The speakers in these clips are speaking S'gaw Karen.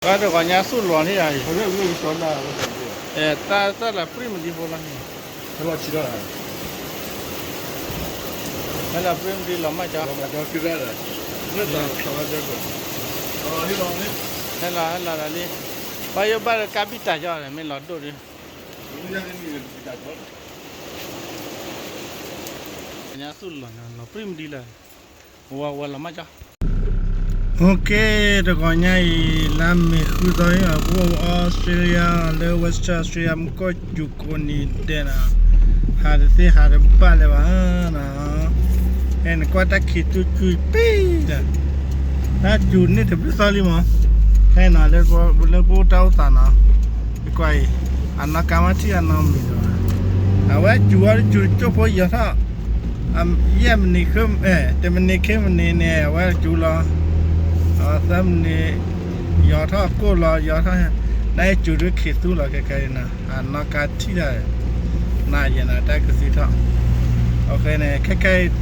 ဘၣ်တဂီၤညါသူၣ်လီၤန့ၣ်ဧါ, တၢ်လၢပြံမဒံဖိလီၤန့ၣ်, ဟဲလီၤပြံမဒံလီၤမၢ်ကၠီ, ဟဲလီၤ ဟဲလီၤဒီးလံ, ဘၣ်ယိၣ်ဘၣ်ဒီးကါဘံၣ်တၢ်ကၠီဒီး မ့ၢ်လီၤဒိၣ်ဒီး ညါသူၣ်လီၤန့ၣ် လီၤပြံမဒံလီၤ, ဝဲဝဲလီၤမၢ်ကၠီ. အိၣ်က့ၤ တဂီၤညါအံၤ လါမ့ၤဃုသီအံၤ ပအိၣ် Australia လၢ Western Australia မူကီၢ်စူၤကိးနံၤဒဲးနီၤ, ဟးတသ့ဟးတဘၣ်လၢၤဘၣ်နီၤ, ဖဲန့ၣ်ကွၢ်တၢ်ခံးသူစူၤပ့ၤဒီး တၢ်စူၤန့ၢ်တဘျုးသီလံမး, ဖဲနီၤ လၢပအိၣ်တၢ်အိၣ်သးနီၤ, ကွၢ်အံၤ အနီၢ်ကါမ့ၢ်ထံၣ်အနီၢ်မံၤလီၤ, အဝဲစူၤဝဲတစူၤတကၠိၢ်ဖိယီၤထီၣ် ယဲၢ်မံးနံး, တမံးနံးခံမံးနံးန့ၣ် အဝဲစူၤလီၤ, သၢမံးနံး ယီၤထီၣ်ကိၢ်လီၤ ယီၤထီၣ်, နစူၤဒုးခံးသူလီၤ ခဲခဲအံၤနီၤ, အနီၢ်ကါထံၣ်တၢ်, နယဲၢ်နီၤ တၢ်ကသံထီၣ်, အဃိန့ၣ် ခဲခဲအံၤ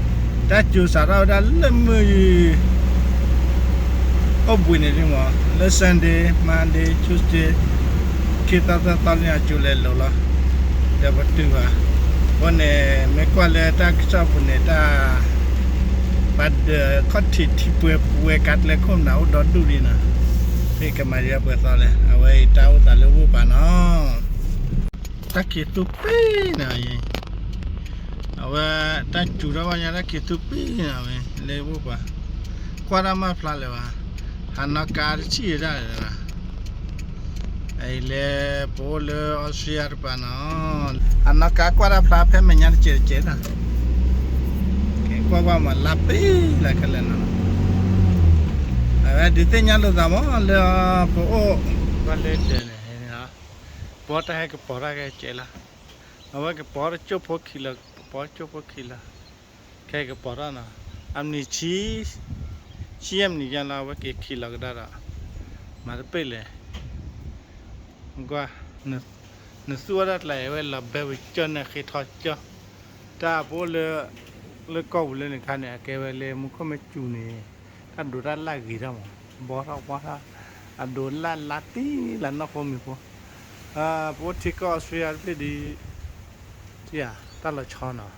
တၢ်စူၤစးထီၣ်ဝဲဒၣ်လၢမုၢ် အိၣ်ဘှံးန့ၣ်ဒ်မး လၢ Sunday Monday Tuesday ခံသီသၢသီလံ အစူၤလဲၤလိာ်လီၤ, ဒီးပတုာ်ဘၣ်, အဃိန့ၣ် မ့ၢ်ကွၢ်လၢတၢ်ကစီၣ်ပူၤန့ၣ် တၢ် ပှၤဒၢးခီၣ်ထံးထံပှဲၤပှဲၤ ကးကျဲခိၣ်နၢ်အိၣ်ဒီဒူၣ်လံနီၤ, ဖဲကမၤဒ်ပှဲၤသီလဲၣ် အဝဲအံၤတၢ်အိၣ်သးလၢဝိၢ်ပၤနီၤ, တၢ်ခံးသူပ့ၤနီၤ, အဝဲတၢ်စူၤထီၣ်ဘၣ်ညါတၢ်ခံးသူပ့ၤနီၤဝဲ လၢဝိၢ်ပၤ, ကွၢ်တၢ်မၤဖျါလၢၤဘၣ်, ဟးနီၢ်ကါတထံၣ်ဒၣ်လၢၤဘၣ် အံၤလၢပအိၣ်လၢ Australia တပၤနီၤ, အနီၢ်ကါကွၢ်တၢ်ဖျါဖဲမဲာ်ညါတစဲးတစဲးတၢ်, ကွၢ်ကွၢ်မးလါပ့ၤလၢခဲလၢာ်နီၤ, အဝဲဒုးသ့ၣ်ညါလိာ်သးမးလၢပအိၣ်, ကွၢ်လၢဒၢးန့ၣ်, ပှၤတၢ်ဟဲကပီၤတၢ်ခဲကဲးလီၤ, အဝဲကပီၤတကၠိၢ်ဖိခံလီၤ ကပီၤကၠိၢ်ဖိခံလီၤ ခဲကပီၤထီၣ်နီၤ, အမံးနံးဆံ, ဆံယဲၢ်မံးနံးညါလီၤ အဝဲက့ၤခံးလီၤကဒါဒီး, မၤတပ့ၢ်လဲၣ်, ကွၢ်, နသူၣ်ဝဲဒၣ်ကျါအံၤ အဝဲလီၤဘဲဝံၤကၠီၢ်န့ၣ် ဃ့ထီၣ်ကၠီၢ်, တၢ်ပအိၣ်လၢ, လၢကီၢ်ပူၤလၢန့ၣ်ခါန့ၣ် အကဲဝဲလၢမူခိၣ်မ့ၢ်စူၤန့ၣ်, တၢ်ဒိးတၢ်လၢ်ဂ့ၤထီၣ်မး, ဘီထီၣ်ဘီထီၣ်, အဒိးလၢ်လါတံၢ်လၢနီၢ်ဖိမံၤဖိ, ပအိၣ်ထံကီၢ် Australia တဘ့ၣ်ဒီး တၢ်လီၤဆီနီၤ,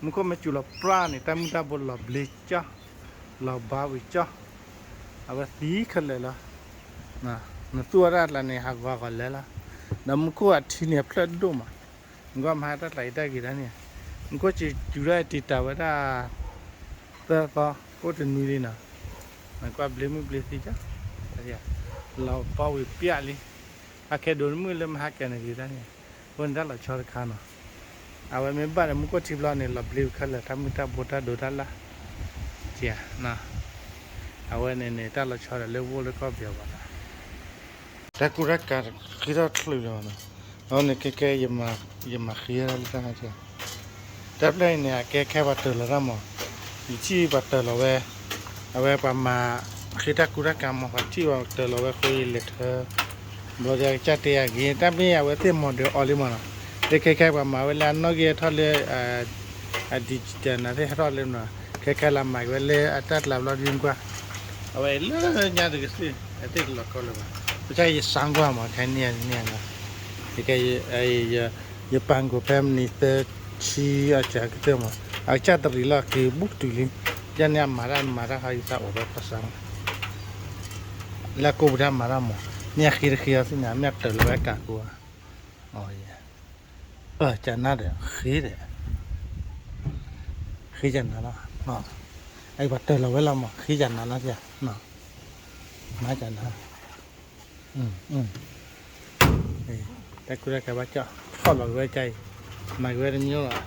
မူခိၣ်မ့ၢ်စူၤလီၤပြၢ်န့ၣ် တၢ်မုၢ်တၢ်ဘိလီၤဘျ့ကၠီၢ်, လီၤဘါဝံၤကၠီၢ်, အဝဲသံခဲလၢာ်လီၤ, နသူၣ်ဝဲဒၣ်ကျါန့ၣ် ဟးဂီၤဂီၤလဲၤလီၤ, ဒီးမူခိၣ်အထံန့ၣ်အဖျၢၣ်ဒိၣ်မး, နကွၢ်မဟါတၢ်ကျါအံၤတၢ်ဂ့ၤတၢ်န့ၣ်, မူခိၣ်စူၤဒၣ်တံာ်တာ်ဝဲဒၣ် သၢသီ, အိၣ်တနွံလံနီၤ, နကွၢ်ဘျ့မုၢ်ဘျ့သံကၠီၢ်, လီၤဘါဝံၤပျၢ်လံ, အခဲဒိးနမုၢ်လၢမဟါကဲန့ၣ်ဂ့ၤတၢ်န့ၣ်, အဃိန့ၣ်တၢ်လီၤဆီတခါနီၤ, အဝဲမ့ၢ်ဘၣ်ဒီးမူခိၣ်ထံဘျီန့ၣ် လီၤဘျ့ဝံၤခဲလၢာ် တၢ်မုၢ်တၢ်ဘိတၢ်ဒိးတၢ်လၢ်, အဝဲန့ၣ်န့ၣ် တၢ်လီၤဆီဒီးလၢဝိၢ်လၢကီၢ်ပယီၤဘၣ်နီၤ, တၢ်ကူတၢ်ကၤဃ့ထီၣ်ချုးလီၤနီၤ, အဃိန့ၣ်ခဲကဲ ယမၤဃ့လၢတၢ်, တၢ်ဖျၢၣ်အံၤန့ၣ် အကဲခဲပှၤတၢၢ်လီၤတၢ်မး, ယထံၣ်ပှၤတၢၢ်လီၤဝဲ, အဝဲပှၤမၤဃ့တၢ်ကူတၢ်ကၤမး ပှၤထံၣ်ပှၤတၢၢ်လီၤဝဲအဃိ ယလဲၤထၢ ဘျီဒီးကစၢ်တဲအဂ့ၤ တၢ်မ့ၢ်အဝဲသ့ၣ်မီၤဒၢးအီၤလံမးနီၤ, လၢခဲခဲပှၤမၤဝဲလၢအနီၣ်ဂံၢ်ဟဲထီၣ်လၢ အ digital နၤသ့ၣ်ဟဲထီၣ်လၢနီၤ, ခဲခဲလၢမၤက့ၤဝဲလၢအတၢ်ကျါဘျီဒ်မကွၢ်, အဝဲလၢညါတကသ့ၣ် အသ့ၣ်တလီၤကီလၢၤဘၣ်, ပကစၢ်ယစၢ်ကွၢ်မး ခဲန့ၣ်န့ၣ်နီၤ, ယက ယပာ်ကိးဖဲမံးနံးသၢဆံအစှၤကတၢၢ်မး, အကစၢ်တရံးလီၤက့ၤဘူးကတုၤလံ, ယန့ၣ်အမၤတၢ်မၤတၢ်ဟီယသးအိၣ်ဖဲခီၣ်စါမး, လၢအကိးပတၢ်မၤတၢ်မး, မ့ၢ်အဃ့တဃ့အီၤသ့ၣ်န့ၣ် မ့ၢ်အတၢၢ်လီၤဝဲကၤကိးဧါ, ကနၤဒီးဃ့ဒီး, ဃ့ကနၤလီၤ, အပှၤတၢၢ်လီၤဝဲလီၤမး ဃ့ကနၤလီၤ, မၤကနၤ တၢ်ကူတၢ်ကၤဘၣ်ကၠီၣ် ထီၣ်လီၤက့ၤဝဲကၠီၣ်အံၤ, မၤက့ၤဝဲတမံၤလီၤ,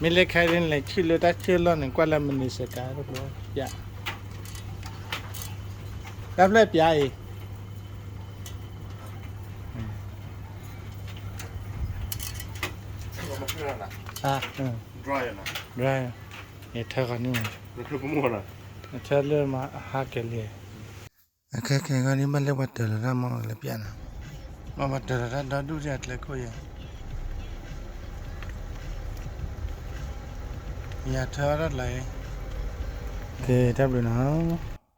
မ့ၢ်လၢခဲဒ်လဲၣ် ဆံၣ်လၢတၢ်ဆၢလီၢ်န့ၣ် ကွၢ်လၢမနုၤစဲးကါတဘျီ, တၢ်ဖျၢၣ်ပျၢ်အံၤ, ဒရၣ်, ယထၢဃီန့ၣ်, ထၢလၢမဟါကဲၤလံ, အခဲကဲၤဂီၢ်န့ၣ် ဘၣ်လၢပှၤတၢၢ်လီၤတၢ်မီၢ်လဲၤပျၢ်နၤ, မ့ၢ်ပှၤတၢၢ်လီၤတၢ်ဒီဒူၣ်ဒ်အကျဲခိၣ်ယဲၢ်, ယထၢထီၣ်တၢ်လီၤအံၤ, ကဲတၢ်ဘျုးနီၤ.